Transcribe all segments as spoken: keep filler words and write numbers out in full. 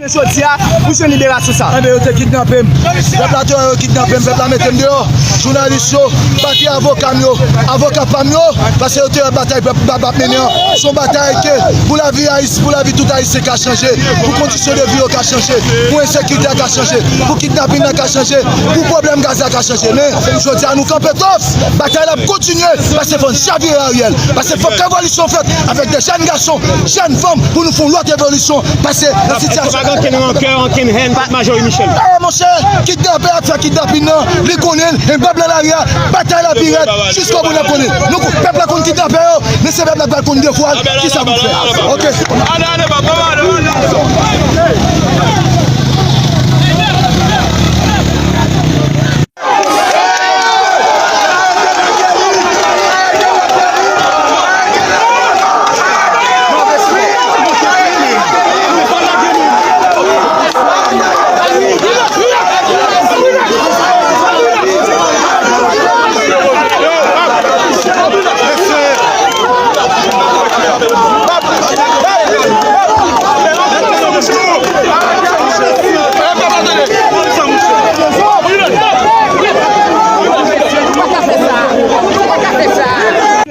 Jodi a, pou jwenn liberasyon sa. Enben, yo te kidnape m. Pèp la te wè yo kidnape m, pèp la mete m deyò. Jounalis yo, batay avoka m yo, avoka pa m yo, paske yo te wè batay pèp la ap mennen an. Se yon batay ke pou lavi Ayis-, pou lavi tout Ayisyen ka chanje, pou kondisyon de vi yo ka chanje, pou ensekirite a ka chanje, pou kidnapin nan ka chanje, pou pwoblèm gaz la ka chanje. Men, jodi a, nou kanpe tough. Batay la ap kontinye, paske fò n chavire Ariel, paske fòk revolisyon fèt avèk de jèn gason, jèn fanm, pou nou fè yon lòt revolisyon, paske nan sitiyasyon. Èske pa gen ankenn rankè, ankenn hèn kont Majori Michel? Ah, monchè, kidnapè ap fè kidnapin nan, li konnen l, e bab nan lari a, batay la pi rèd, jiskobou n ap konnen. Nou, pèp la konn kidnapè yo, men se pèp la k pral konn de fwa l, kisa pou l fè. Ok. Ale, ale, papa, ale, ale.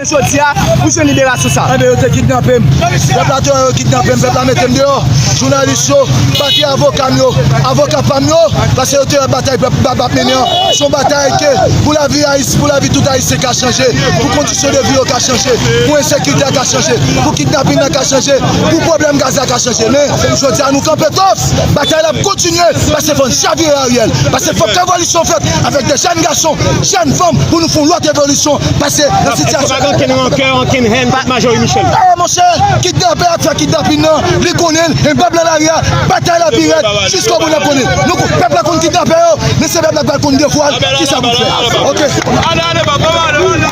Jodi a, pou jwenn liberasyon sa. Enben, yo te kidnape m. Pèp la te wè yo kidnape m, pèp la mete m deyò. Jounalis yo, batay avoka m yo, avoka pa m yo, paske yo te wè batay pèp la ap mennen an. Se yon batay ke pou lavi Ayis-, pou lavi tout Ayisyen ka chanje, pou kondisyon de vi yo ka chanje, pou ensekirite a ka chanje, pou kidnapin nan ka chanje, pou pwoblèm gaz la ka chanje. Men, jodi a, nou kanpe tough. Batay la ap kontinye, paske fò n chavire Ariel, paske fòk revolisyon fèt avèk de jèn gason, jèn fanm, pou nou fè yon lòt revolisyon, paske nan sitiyasyon. Èske pa gen ankenn rankè, ankenn hèn kont Majori Michel? Ah, monchè, kidnapè ap fè kidnapin nan, li konnen l, e bab nan lari a, batay la pi rèd, jiskobou n ap konnen. Nou, pèp la konn kidnapè yo, men se pèp la k pral konn de fwa l, kisa pou l fè. Ok. Ale, ale, papa, ale, ale.